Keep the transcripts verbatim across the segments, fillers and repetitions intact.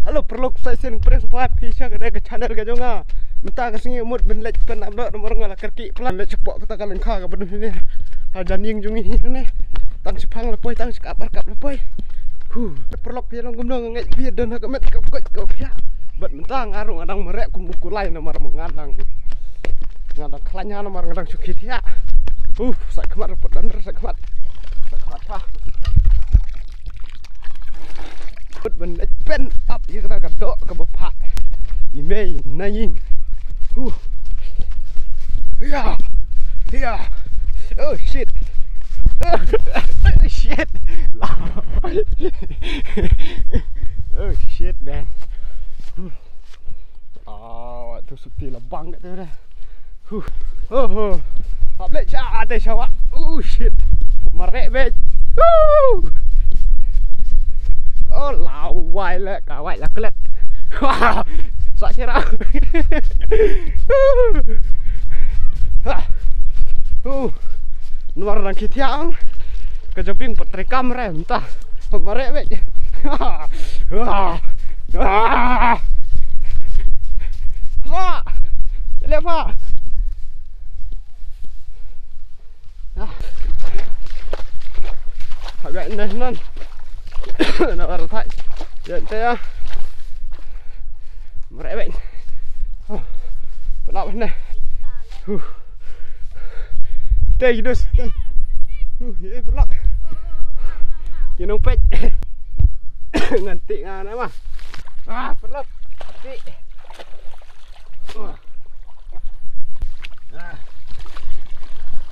Hello paralok, sa shisien khublei shibun ïa phi sha kane ka channel ka jong nga. Mynta ka sngi mut ban leit pynap noh namar nga la kyrkieh plan leit shapoh kata ka lyngkha kaba don hangne ha jan ïing jong ngi hangne. Tang shiphang la poi, tang shikap arkap la poi. Huh. Paralok, phi long kumno, nga ngeit phi don ha ka met ka koit ka phiah. Bad mynta nga ruh nga dang mareh kum u kulai namar ma nga dang, nga dang khlaiñ ha namar nga dang shu khie thiah. Huh, sa khmat, pat dan sa khmat. Sa khmat pha. Put ban leit pynap ïa kata ka doh kaba phah. I mei na ïing. Huh. Yeah. Yeah. Oh shit. Oh shit. Oh shit, man. Hmm. Ah, tu suti la bang kat tu dah. Huh. Oh, oh. Hap leh sha ate shawa. Oh shit. Mareh bej. Woo. Oh, la wai la ka wai la klet. Wah. Sa kira. Huh. Huh. Nuar nang kitiang. Ka joping patri kamre mynta. Mareh bej. Wah. Wah. Sa. Lepa. Ah. Agak neh nan. Nak arah thai. Ya, ente ya. Mareh bej. Oh. Penat neh. Huh. Kita hidup. Huh, ya paralok. Kinong pej. Nganti ngana mah. Ah, paralok. Mati.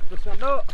Terus ngaduk.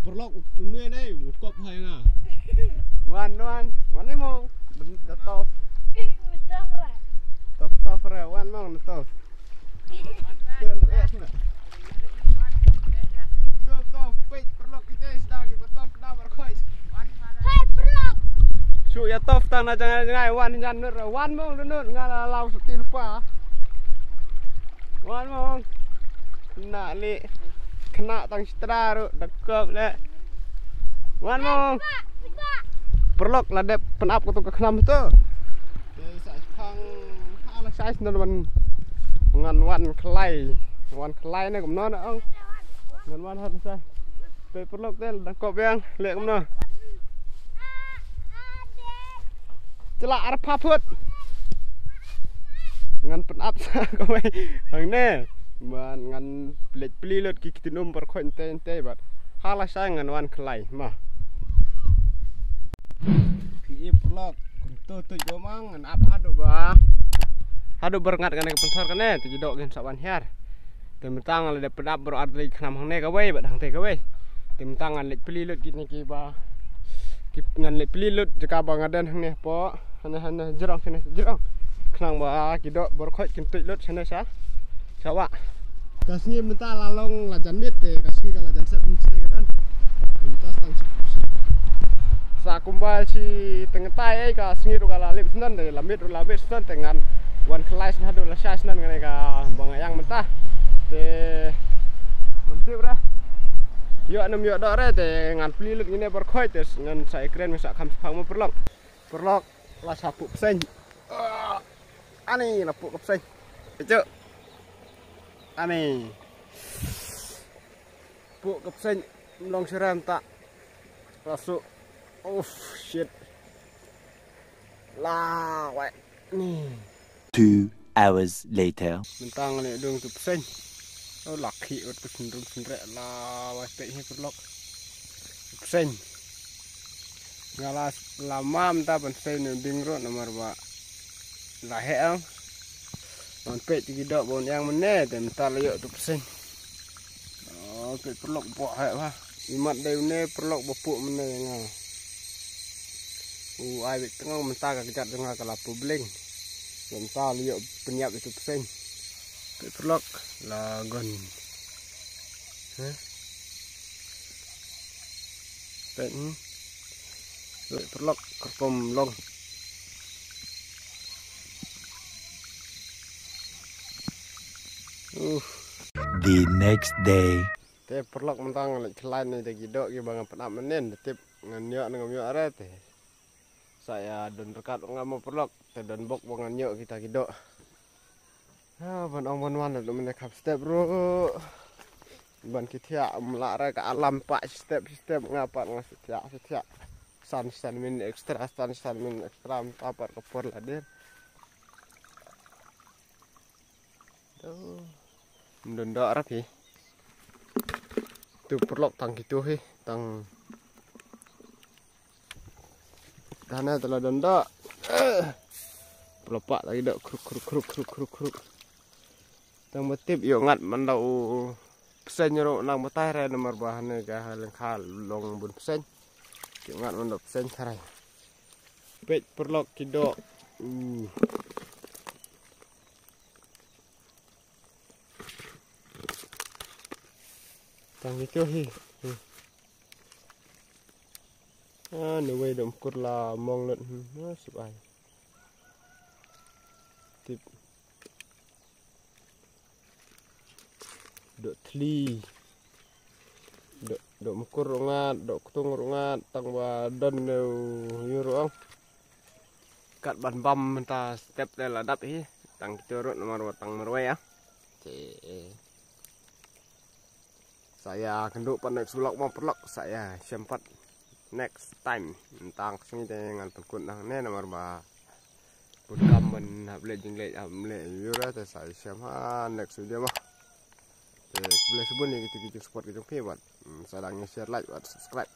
Paralok, une ne u kop hai nga. Wan, wan, wan ni mo. Da tof. Tof, tof re, wan mo, da tof. Kiran da es na. Tof, tof, peit paralok kita sedang kita tof da berkoi. Hai paralok. Shu ya tof tang na jangai jangai wan jan nur wan mo nur nga la lau sutil pa. Wan mo. Na li. Kena tang sitra ru da kop le. Wan mo. Paralok la dep pynap ko tu ka khnam tu. Te sa pang ha la sa snan wan ngan wan khlai. Wan khlai ne kumno na ong. Ngan wan ha sa. Te paralok te dang kop biang le kumno. Chala ar pha phut. Ngan pynap sa kawei hangne. Man ngan plet pli lut ki kitinum bar khoin te te bat. Hala sa ngan wan khlai ma. Phi i paralok kumto tu jomang ngan ap haduh ba. Haduh bar ngat kane ka pynthor kane tu jidok gin sa wan hiar. Te mynta nga la dep pynap baroh ar tylli ki khnam hangne kawei bad hangte kawei. Te mynta ngan leit pli lut kine kiba ki ngan leit pli lut jaka ba nga don hangne hapoh hangne hangne jrong hangne jrong. Khnang ba ki doh baroh khoit kin tuid lut hangne sha sha wah. Ka sngi mynta la long la jan miet te ka sngi ka la jan sep mynstei ka don. Mynta stang sep sep. Sa kumba shi teng tai ei ka sngi ruh ka la lip snan te la miet ruh la miet snan te ngan wan khlai snan haduh la shai snan ngan ka ba nga ïang mynta. Te mynta bra. Ïoh nem ïoh doh re te ngan pli lut ngine baroh khoit te ngan sa ikren sa kham sa phang mo paralok. Paralok la sa puh pseng. Ani la puh ka pseng. Echo. Ani. Puh ka pseng mlong shiram ta. Rasu. Oh shit. La wai ni. Two hours later. Mynta nga leh dung tu pseng. Oh laki ut ku sendrum sendrek la wai pek hi paralok. Pseng. Nga la la mam ta ban sei ne ding ro namar ba la he ang. Ban pek ti ki dok ban yang mene te mynta la yok tu pseng. Oh, pek paralok bo he ba. Imat dei une paralok ba puh mene nga. U ai beit tngong mynta ka kjat jong nga ka la publing. Mynta la ïoh pynïap itu pseng. Peit paralok la gon. Heh. Peit, hmm. Peit paralok kyrpom long. Uh. The next day. Te paralok mynta nga leit khlaiñ ne da ki doh kiba nga pynap mynnin, da tip ngan ïoh ne ngam ïoh re te. Sa ïa don ryngkat nga mo paralok, te don bok ba ngan ïoh kita ki doh. Ha, ban ong ban wan da mynne khap step ruh. Ban ki thiah ym lah re ka alam pat step step nga pat nga thiah thiah. San san min extra, san san min extra mynta pat ka por la der. Don doh ra phi. Tu paralok tang kitu hi, tang. Tane tala don doh. Plopak lagi doh kruk kruk kruk kruk kruk kruk. Tang ba tip ïoh ngat man da u pseng ruh nang batai re namar ba hane ka lyngkha long bun pseng. Ïoh ngat man da pseng tharai. Peit paralok ki doh. Uh. Tang kitu hi. Hi. Ah, ne wei dom kur la mong lut. Hmm, ah, sip ai. Tip. Doh thli. Doh, doh mkur ruh ngat, doh ktung ruh ngat, tang ba don ne ïu ruh ong. Kat ban bam mynta step te la dap hi, tang kitu ruh namar ba tang marwei ah. Te. Sa ïa kynduh pat next vlog mo paralok, sa ïa shem pat next time. Tang ka sngi te ngan pynkut nangne namar ba bun kam ban hap leh jingleh hap leh ïura te sa ïa shem ha next video mo. Te khublei shibun ïa kito ki jingsupport ki jong phi bad, mm, sa dang ïa share, like bad subscribe.